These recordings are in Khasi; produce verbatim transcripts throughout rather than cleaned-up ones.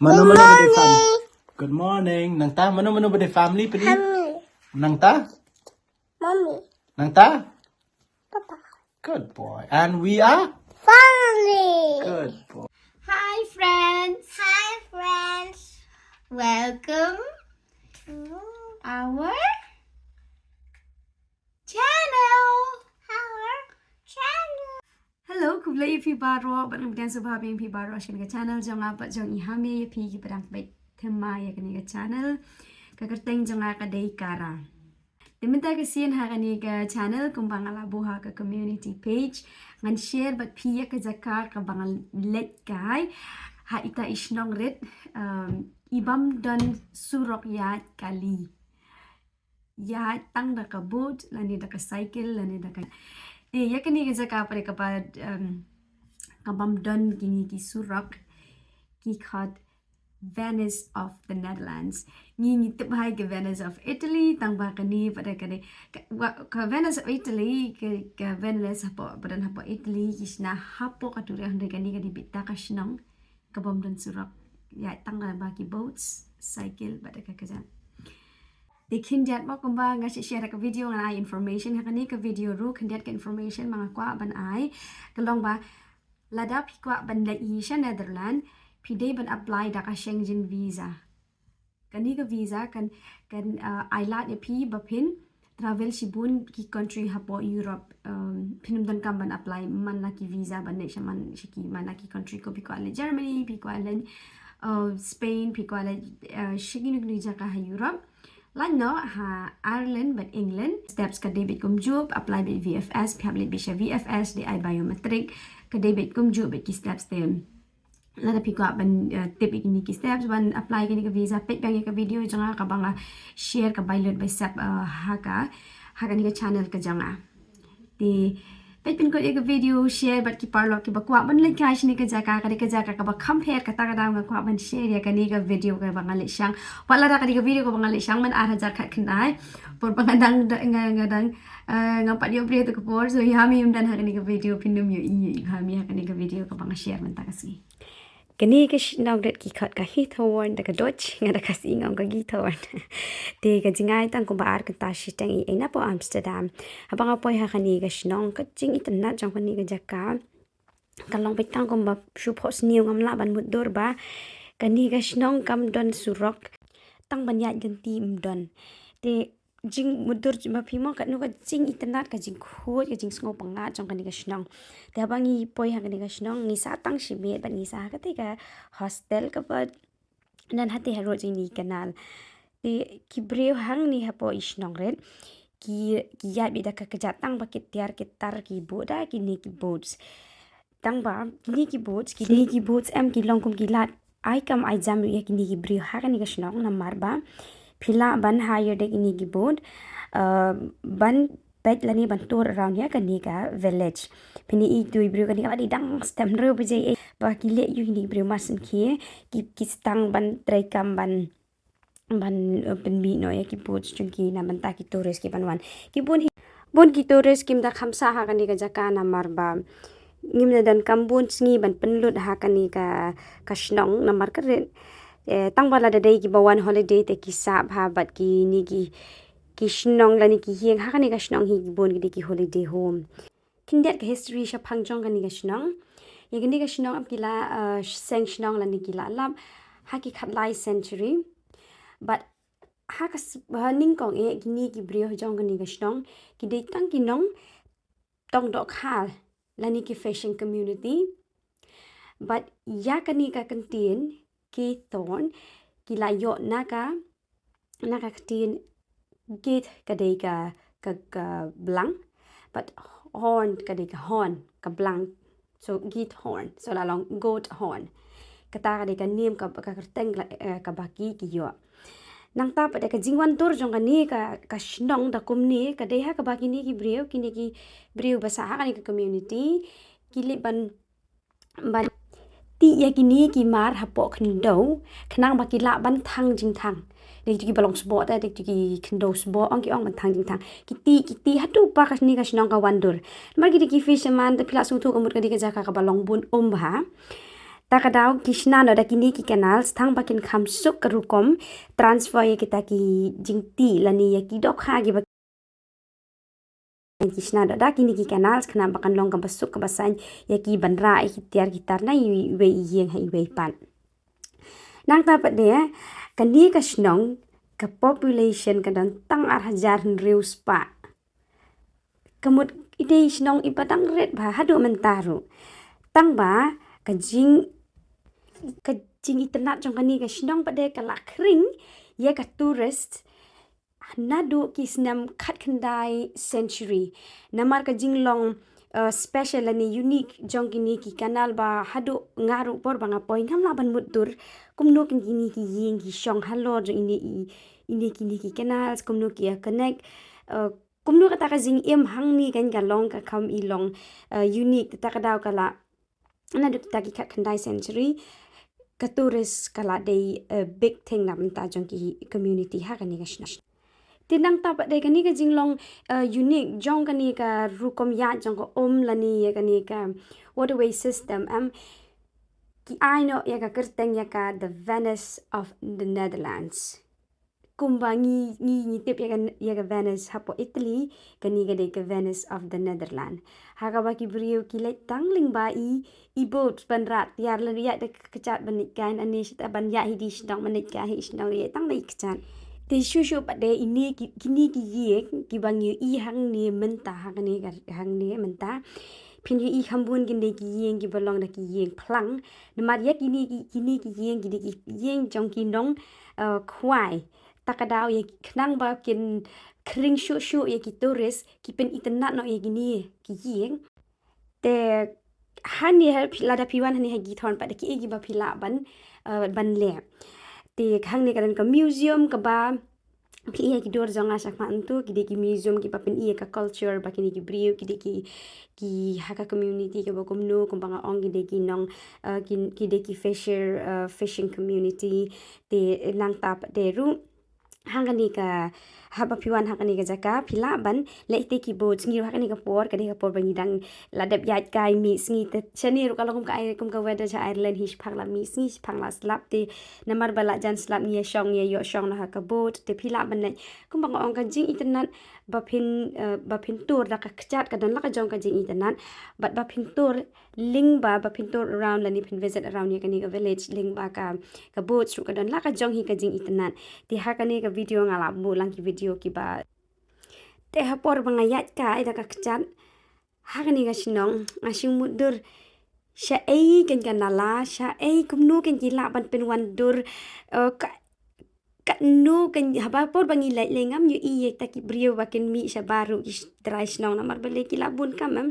Mano mano ba dei family? Good morning. Nangta mano mano ba dei family phi? Nangta? Mommy. Nangta? Papa. Good boy. And we are? Family. Good boy. Hi friends. Hi friends. Welcome to our channel. Our channel. Hello, khublei ïa phi baroh, bad ngam dang sngewbha biang ïa phi baroh sha kane ka channel jong nga bad jong i Hami, ïa phi ki ba dang peit thymmai ïa kane ka channel. Ka kyrteng jong nga ka dei Kara. Te mynta ka sien ha kane ka channel kumba nga la buh ha ka community page, ngan share bad phi ïa ka jaka kaba nga leit kai ha ita i shnong rit, um, i bym don surok ïaid kali. Ïaid tang da ka boat lane da ka cycle lane da ka, te ïa kane ka jaka pat kaba, um, ka bym don kine ki surok ki khot Venice of the Netherlands. Ngi ngi tip bha ïa ka Venice of Italy, tang ba kane pat ka dei ka, wa, ka Venice of Italy, ka, ka Venice hapoh, ba don hapoh Italy, ki shna hapoh ka duriaw, hynrei kane ka dei beit da ka shnong ka bym don surok, ïaid tang da ba ki boats, cycle bad da ka kjat. Te khyndiat mo kumba nga share ha ka video ngan ai information ha kane ka video ruh, khyndiat ka information ba nga kwah ban ai ka long ba lada phi kwah ban leit hi sha Netherlands, phi dei ban apply da ka Schengen visa. Kane ka visa kan, kan, uh, ai lad ïa phi ba phin travel shibun ki country hapoh Europe. Um, phin ym donkam ban apply man la ki visa ban leit sha man, sha ki man la ki country, ko phi kwah leit Germany, phi kwah leit, uh, Spain, phi kwah leit, uh, sha kino kino jaka ha Europe. Lait noh ha Ireland bad England, steps ka dei beit kumjuh, apply beit V F S, phi hap leit beit sha V F S, dei ai biometric, ka dei beit kumjuh beit ki steps te. Lada phi kwah ban, uh, tip ïa kine ki steps ban apply kane ka visa, peit biang ïa ka video jong nga kaba nga share ka bai lut bai sep, uh, ha ka, ha kane ka channel ka jong nga. Te peit pynkut ïa ka video, share bad ki paralok kiba kwah ban leit kai shane ka jaka, ka dei ka jaka kaba kham pher, kata ka daw nga kwah ban share ïa kane ka video kaba nga leit shang. Wat lada kane ka video kaba nga leit shang man ar hajar khatkhyndai, por ba nga dang, nga, nga dang, uh, ngam pat ïoh briew ha kata ka por, so i Hami um don ha kane ka video, phin ym ïohi ïa i Hami ha kane ka video kaba nga share mynta ka sngi. Kane ka shnong rit ki khot ka Giethoorn, da ka Dutch nga da ka Khasi nga ong ka Giethoorn. Te ka jingai tang kumba ar kynta shiteng i ei napoh Amsterdam. Haba nga poi ha kane ka shnong, ka jingitynnad jong kane ka jaka ka long beit tang kumba shu phohsniew, ngam lah ban mutdur ba kane ka shnong kam don surok, tang ban ïaid lynti ym don. Te jingmutdur jong phi mo, katno ka jingitynnad, ka jingkhuid, ka jingsngewpyngngad jong kane ka shnong. Te haba ngi poi ha kane ka shnong ngi sah tang shimet bad ngi sah ha katei ka hostel kaba don hatei harud jong kane ka canal. Te ki briew hangne hapoh i shnong rit ki, ki ïaid beit da ka kjat, tang ba ki tiar ki tar ki boat da kine ki boats. Tang ba kine ki boats, kine ki boats em ki long kum ki lad ai kam ai jam ïa kine ki briew ha kane ka shnong, namar ba phi lah ban hire da kine ki boat, uh, ban peit lane ban tour around ïa kane ka village. Phin ïohi tu i briew kane ka la dei dang step hynriew baje ei ba ki leh ïa kine ki briew mar shen khie, ki, ki sdang ban trei kam ban ban, uh, pynmih noh ïa ki boats jong ki na bynta ki tourist ki ban wan. Ki bun hi, bun ki tourist kim da kham sah ha kane ka jaka namar ba ngim da donkam bun sngi ban pynlut ha kane ka, ka shnong namar ka rit. Eh, tang ba lada dei kiba wan holiday te ki sah bha bad kine ki, ki shnong lane ki ïing ha kane ka shnong hi ki bun ki dei ki holiday home. Khyndiat ka history shaphang jong kane ka shnong. Ïa kane ka shnong em ki la, uh, seng shnong lane ki la lap ha ki khatlai century. Bad ha ka s-, ha nyngkong eh kine ki briew jong kane ka shnong ki dei tang ki nongtong dohkha lane ki fishing community. Bad ïa kane ka ktien Giethoorn ki la ïoh na ka, na ka ktien Gieth ka dei ka, ka, ka blang, bad horn ka dei ka horn, ka blang. So Giethoorn, so la long Goat Horn. Kata ka dei ka niam ka, ka kyrteng la, eh, kaba ki, ki ïoh. Nangta pat da ka jingwan tour jong kane ka, ka shnong da kumne ka dei ha kaba kine ki briew, kine ki briew ba sah ha kane ka community ki leit ban, ban tih ïa kine ki mar hapoh khyndew khnang ba ki lah ban thang jingthang. Dei tu ki ba long sboh te, dei tu ki khyndew sboh, ong ki ong ban thang jingthang. Ki tih, ki tih haduh ba kane ka shnong ka wan dur. Namar ki dei ki fisherman te phi lah sngewthuh ka mut ka dei ka jaka kaba long bun um bha. Ta ka daw ki shna noh da kine ki canals tang ba kin kham suk ka rukom transfer ïa kita ki jingtih lane ïa ki dohkha kiba ki shna noh da kine ki canals khnang ba kan long kaba suk kaba saiñ ïa ki ban rah ïa ki tiar ki tar na iwei i ïing ha iwei pat. Nangta pat de kane ka shnong ka population ka don tang ar hajar hynriew spah. Ka mut i dei shnong iba dang rit bha haduh mynta ruh. Tang ba ka jing ka jingitynnat jong kane ka shnong pat de ka la khring ïa ka tourist naduh ki snem khatkhyndai century. Namar ka jinglong uh, special lane unique jong kine ki canal ba haduh nga ruh por ba nga poi ngam lah ban mutdur kumno kin kine ki ïing ki shong halor jong ine i ine kine ki canals kumno ki ïa connect uh, kumno kata ka jingim hangne kan ka long ka kham i long uh, unique ta ka daw ka la naduh kita ki khatkhyndai century ka tourist ka la dei a big thing na bynta jong ki community ha kane ka shnong. Te nangta pat de kane ka jinglong uh, unique jong kane ka rukom ïaid jong ka um lane ïa kane ka waterway system em ki ai noh ïa ka kyrteng ïa ka the Venice of the Netherlands. Kumba ngi ngi ngi tip ïa ka ïa ka Venice hapoh Italy kane ka dei ka Venice of the Netherlands. Ha kaba ki briew ki leit tang lyngba i i boat ban rah tiar lane ïa da ka kjat ban leit kai ane shi ta ban ïa hi di shnong ban leit kai hi shnong ïa tang da i kjat. Te shu shu pat de ine ki kine ki ïing kiba ngi ïohi hangne mynta ha kane ka hangne mynta. Phin ïohi kham bun kin dei ki ïing kiba long da ki ïing phlang. Namar ïa kine ki kine ki ïing ki dei ki ïing jong ki nong uh, khwai. Ta ka daw ïa khnang ba kin khring shuh shuh ïa ki tourist ki pynitynnat noh ïa kine ki ïing. Te hangne ha phi lada phi wan hangne ha Githorn pat da ki ei kiba phi lah ban uh, ban leh. Te hangne ka don ka museum kaba phi ïa ki dur jong nga sha khmat ntu ki dei ki museum kiba pyni ïa ka culture ba kine ki briew ki dei ki ki ha ka community kaba kumno kumba nga ong ki dei ki nong uh, ki, ki dei ki fisher uh, fishing community. Te nangta pat de ruh hangkane ka haba phi wan hangkane ka jaka phi lah ban leh te ki boat sngi ruh hangkane ka por ka dei ka por ba ngi dang la dep ïaid kai mih sngi te shane ruh ka long kum ka ai kum ka weather sha Ireland hi shipang la mih sngi shipang la slap te namar ba la jan slap ngi ïa shong ngi ïa ïoh shong na ha ka boat te phi lah ban leh kumba nga ong ka jingitynnat ba phin eh, ba phin tur da ka kjat ka don la ka jong ka jingitynnat bad ba phin tur lyngba ba phin tur around lane phin visit around ïa kane ka village lyngba ka ka boat shu ka don la ka jong hi ka jingitynnat. Te ha kane ka video nga la buh lang ki video kiba te ha por ba nga ïaid kai da ka kjat ha kane ka shnong nga shu mutdur sha ei kan ka nala sha ei kumno kan ki lah ban pynwandur eh, ka katno kan haba por ba ngi leit leh ngam ïohi ïa kita ki briew ba kin mih shabar ruh ki trai shnong namar ba leh ki la bun kam em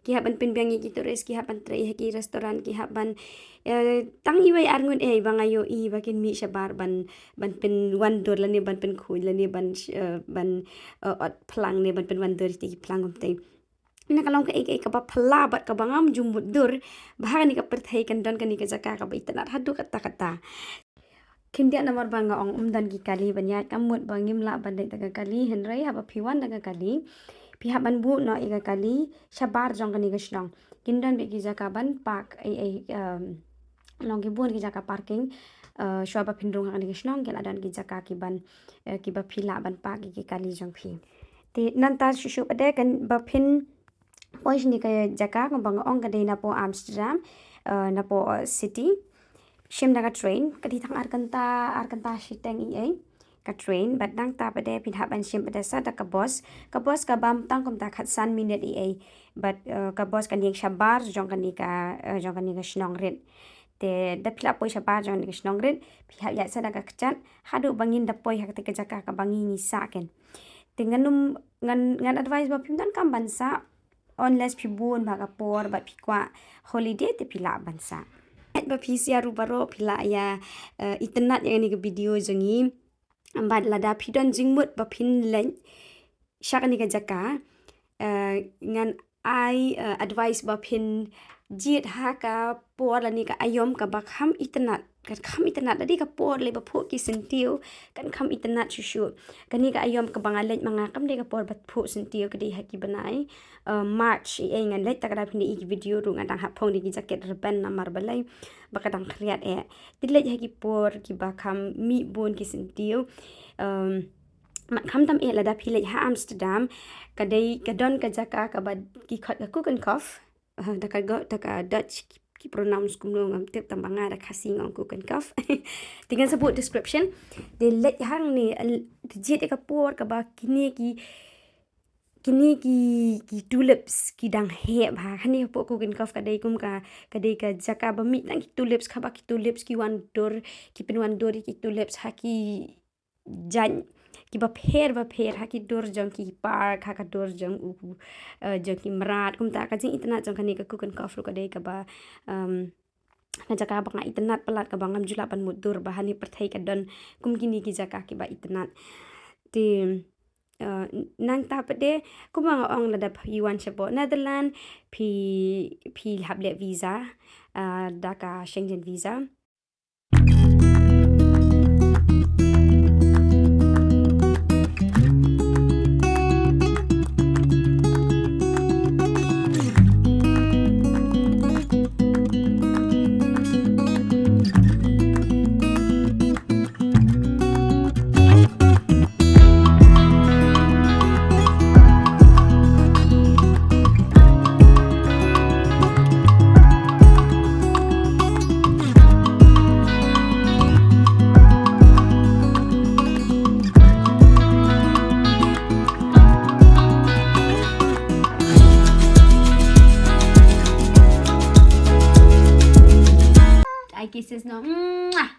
ki hap ban pynbiang ïa ki tourist ki hap ban trei ha ki restaurant ki hap ban eh, tang iwei ar ngut ei ba nga ïohi ba kin mih shabar ban ban pynwandur lane ban pynkhuid lane ban eh, ban eh, ot phlang ne ban pynwandur ïa ki phlang kumtei. Na ka long kaei kaei kaba phylla bad kaba ngam ju mutdur ba ha kane ka pyrthei kan don kane ka jaka kaba itynnat haduh katta katta. Khyndiat namar ba nga ong ym don ki kali ban ïaid kam mut ba ngim lah ban leit da ka kali hynrei haba phi wan da ka kali phi hap ban buh noh ïa ka kali shabar jong kane ka shnong. Kin don bad ki jaka ban park ei ei um, long ki bun ki jaka parking uh, shuwa ba phin rung ha kane ka shnong ki la don ki jaka ki ban uh, ki ba phi lah ban park ïa ki kali jong phi. Te nangta shuh shuh pat de kan ba phin poi shane ka jaka kumba nga ong ka dei napoh Amsterdam uh, napoh city. Shim da ka train ka dei tang ar kynta ar kynta shiteng i ei ka train bad nangta pat de phin hap ban shim pat de sa da ka bus ka bus ka bam tang kumta khatsan minit i ei bad uh, ka bus ka niang shabar jong kane ka uh, jong kane ka shnong rit. Te da phi la poi shabar jong kane ka shnong rit phi hap ïaid sa da ka kjat haduh ba ngin da poi ha kata ka jaka kaba ngi ngi sah ken. Te ngan ngan ngan advice ba phim don kam ban sah unless phi bun ba ka por ba phi kwah holiday te phi lah ban sah. Ba phi sia ruh baroh phi lah ïa uh, itynnat ïa kane ka video jong ngi. Bad lada phi don jingmut ba phin leit sha kane ka jaka uh, ngan ai uh, advice ba phin jied ha ka por lane ka aïom kaba kham itynnat. kan kham itynnad, da dei ka por lei ba phuh ki syntiew, kan kham itynnad shuh shuh. Kane ka aïom kaba nga leit ma nga kam dei ka por ba phuh syntiew, ka dei ha ki bnai, uh, March, eh, ngan leit ta ka dap hi ne i ki video ruh nga dang hap phong da ki jacket rben namar balei ba ka dang khriat eh. Te leit ha ki por kiba kham mih bun ki syntiew. Um, ma kham tam eh lada phi leit ha Amsterdam, ka dei ka don ka jaka kaba ki khot ka Keukenhof. Ah, da ka go, da ka Dutch ki, ki pronounce kumno ngam tip, tang ba nga da Khasi nga ong Keukenhof. Te ngan sa buh description. Te leit hangne, te jied ïa ka por kaba kine ki, kine ki, ki tulips ki dang heh bha. Hangne hapoh Keukenhof ka dei kum ka, ka dei ka jaka ba mih tang ki tulips, kaba ki tulips ki wan dur, ki pynwan dur ïa ki tulips ha ki jaiñ kiba pher ba pher, ha ki dur jong ki park, ha ka dur jong u, eh, jong ki mrad. Kumta ka jingitynnad jong kane ka Keukenhof ruh ka dei kaba, um, ka jaka ba nga itynnad palat, kaba ngam ju lah ban mutdur ba ha ne pyrthei ka don kum kine ki jaka kiba itynnad. Te, eh, nangta pat de, kumba nga ong, lada phi wan shapoh Netherlands, phi, phi hap leh visa, eh, da ka Schengen visa. I kisses no. Mwah.